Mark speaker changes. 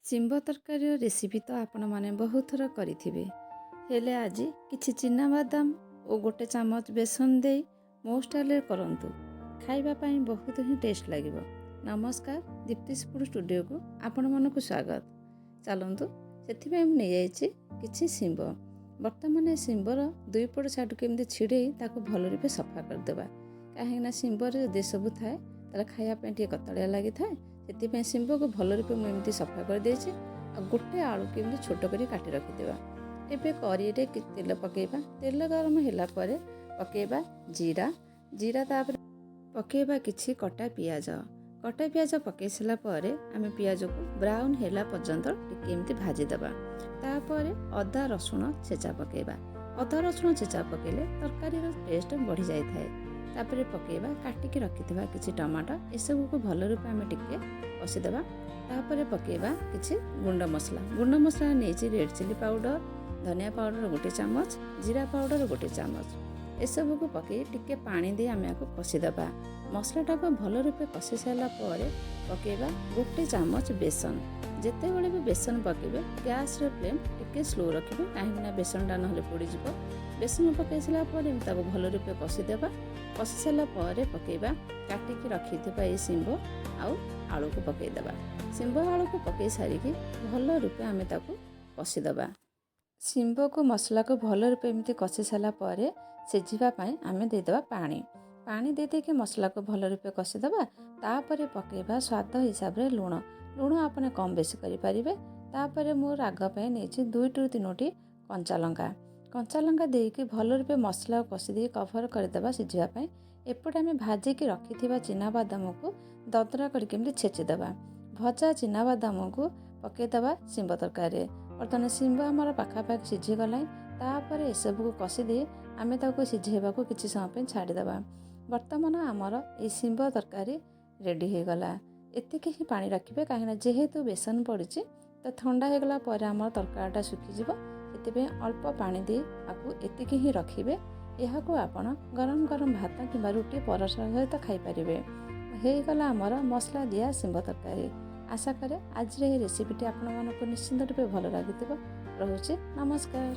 Speaker 1: ଶିମ୍ବ ତରକାରୀର recipe ତ ଆପଣମାନେ ବହୁତ ଥର କରିଥିବେ, ହେଲେ ଆଜି କିଛି ଚିନାବାଦାମ ଓ ଗୋଟେ ଚାମଚ ବେସନ ଦେଇ ମୋ ଷ୍ଟାଇଲରେ କରନ୍ତୁ। ଖାଇବା ପାଇଁ ବହୁତ ହିଁ ଟେଷ୍ଟ ଲାଗିବ। ନମସ୍କାର, ଦୀପ୍ତିସ୍ ଫୁଡ଼ ଷ୍ଟୁଡ଼ିଓକୁ ଆପଣମାନଙ୍କୁ ସ୍ୱାଗତ। ଚାଲନ୍ତୁ, ସେଥିପାଇଁ ମୁଁ ନେଇଯାଇଛି କିଛି ଶିମ୍ବ। ବର୍ତ୍ତମାନ ଏ ଶିମ୍ବର ଦୁଇ ପଟ ସାଇଡ଼କୁ ଏମିତି ଛିଡ଼େଇ ତାକୁ ଭଲ ରୂପେ ସଫା କରିଦେବା, କାହିଁକିନା ଶିମ୍ବରେ ଯଦି ଏସବୁ ଥାଏ, ତାହେଲେ ଖାଇବା ପାଇଁ ଟିକେ କତଳିଆ ଲାଗିଥାଏ। ସେଥିପାଇଁ ଶିମ୍ବକୁ ଭଲ ରୂପେ ମୁଁ ଏମିତି ସଫା କରିଦେଇଛି। ଆଉ ଗୋଟେ ଆଳୁକୁ ଏମିତି ଛୋଟ କରି କାଟି ରଖିଦେବା। ଏବେ କଡ଼େଇରେ ତେଲ ପକାଇବା। ତେଲ ଗରମ ହେଲା ପରେ ପକାଇବା ଜିରା। ଜିରା, ତାପରେ ପକାଇବା କିଛି କଟା ପିଆଜ। କଟା ପିଆଜ ପକାଇ ସାରିଲା ପରେ ଆମେ ପିଆଜକୁ ବ୍ରାଉନ୍ ହେଲା ପର୍ଯ୍ୟନ୍ତ ଟିକେ ଏମିତି ଭାଜିଦେବା। ତାପରେ ଅଦା ରସୁଣ ଛେଚା ପକାଇବା। ଅଦା ରସୁଣ ଛେଚା ପକାଇଲେ ତରକାରୀର ଟେଷ୍ଟ ବଢ଼ିଯାଇଥାଏ। ତାପରେ ପକାଇବା କାଟିକି ରଖିଥିବା କିଛି ଟମାଟୋ। ଏସବୁକୁ ଭଲ ରୂପେ ଆମେ ଟିକେ କଷିଦେବା। ତାପରେ ପକାଇବା କିଛି ଗୁଣ୍ଡ ମସଲା। ଗୁଣ୍ଡ ମସଲା ନେଇଛି ରେଡ଼୍ ଚିଲି ପାଉଡ଼ର, ଧନିଆ ପାଉଡ଼ର ଗୋଟେ ଚାମଚ, ଜିରା ପାଉଡ଼ର ଗୋଟେ ଚାମଚ। ଏସବୁକୁ ପକାଇ ଟିକେ ପାଣି ଦେଇ ଆମେ ଆକୁ କଷିଦେବା। ମସଲାଟାକୁ ଭଲ ରୂପେ କଷି ସାରିଲା ପରେ ପକାଇବା ଗୋଟେ ଚାମଚ ବେସନ। ଯେତେବେଳେ ବି ବେସନ ପକାଇବେ, ଗ୍ୟାସ୍ର ଫ୍ଲେମ୍ ଟିକେ ସ୍ଲୋ ରଖିବେ, କାହିଁକିନା ବେସନଟା ନହେଲେ ପୋଡ଼ିଯିବ। ବେସନ ପକାଇ ସାରିଲା ପରେ ତାକୁ ଭଲ ରୂପେ କଷିଦେବା। କଷି ସାରିଲା ପରେ ପକାଇବା କାଟିକି ରଖିଥିବା ଏଇ ଶିମ୍ବ ଆଉ ଆଳୁକୁ ପକାଇଦେବା। ଶିମ୍ବ ଆଳୁକୁ ପକାଇ ସାରିକି ଭଲ ରୂପେ ଆମେ ତାକୁ କଷିଦେବା। ଶିମ୍ବକୁ ମସଲାକୁ ଭଲ ରୂପେ ଏମିତି କଷି ସାରିଲା ପରେ ସିଝିବା ପାଇଁ ଆମେ ଦେଇଦେବା ପାଣି। ପାଣି ଦେଇଦେଇକି ମସଲାକୁ ଭଲ ରୂପେ କଷିଦେବା। ତାପରେ ପକାଇବା ସ୍ୱାଦ ହିସାବରେ ଲୁଣ। ଲୁଣ ଆପଣ କମ୍ ବେଶୀ କରିପାରିବେ। ତାପରେ ମୁଁ ରାଗ ପାଇଁ ନେଇଛି ଦୁଇଟିରୁ ତିନୋଟି କଞ୍ଚା ଲଙ୍କା। କଞ୍ଚା ଲଙ୍କା ଦେଇକି ଭଲ ରୂପେ ମସଲା କଷି ଦେଇ କଭର କରିଦେବା ସିଝିବା ପାଇଁ। ଏପଟେ ଆମେ ଭାଜିକି ରଖିଥିବା ଚିନାବାଦାମକୁ ଦରଦରା କରିକି ଏମିତି ଛେଚିଦେବା। ଭଜା ଚିନାବାଦାମକୁ ପକାଇଦେବା ଶିମ୍ବ ତରକାରୀରେ। ବର୍ତ୍ତମାନ ଶିମ୍ବ ଆମର ପାଖାପାଖି ସିଝିଗଲାଣି। ତାପରେ ଏସବୁକୁ କଷି ଦେଇ ଆମେ ତାକୁ ସିଝେଇବାକୁ କିଛି ସମୟ ପାଇଁ ଛାଡ଼ିଦେବା। ବର୍ତ୍ତମାନ ଆମର ଏଇ ଶିମ୍ବ ତରକାରୀ ରେଡ଼ି ହେଇଗଲା। ଏତିକି ହିଁ ପାଣି ରଖିବେ, କାହିଁକିନା ଯେହେତୁ ବେସନ ପଡ଼ିଛି, ତ ଥଣ୍ଡା ହେଇଗଲା ପରେ ଆମର ତରକାରୀଟା ଶୁଖିଯିବ। ସେଥିପାଇଁ ଅଳ୍ପ ପାଣି ଦେଇ ଆକୁ ଏତିକି ହିଁ ରଖିବେ। ଏହାକୁ ଆପଣ ଗରମ ଗରମ ଭାତ କିମ୍ବା ରୁଟି, ପରଟା ସହିତ ଖାଇପାରିବେ। ହେଇଗଲା ଆମର ମସଲା ଦିଆ ଶିମ୍ବ ତରକାରୀ। ଆଶା କରେ ଆଜିର ଏହି ରେସିପିଟି ଆପଣମାନଙ୍କୁ ନିଶ୍ଚିନ୍ତ ରୂପେ ଭଲ ଲାଗିଥିବ। ରହୁଛି, ନମସ୍କାର।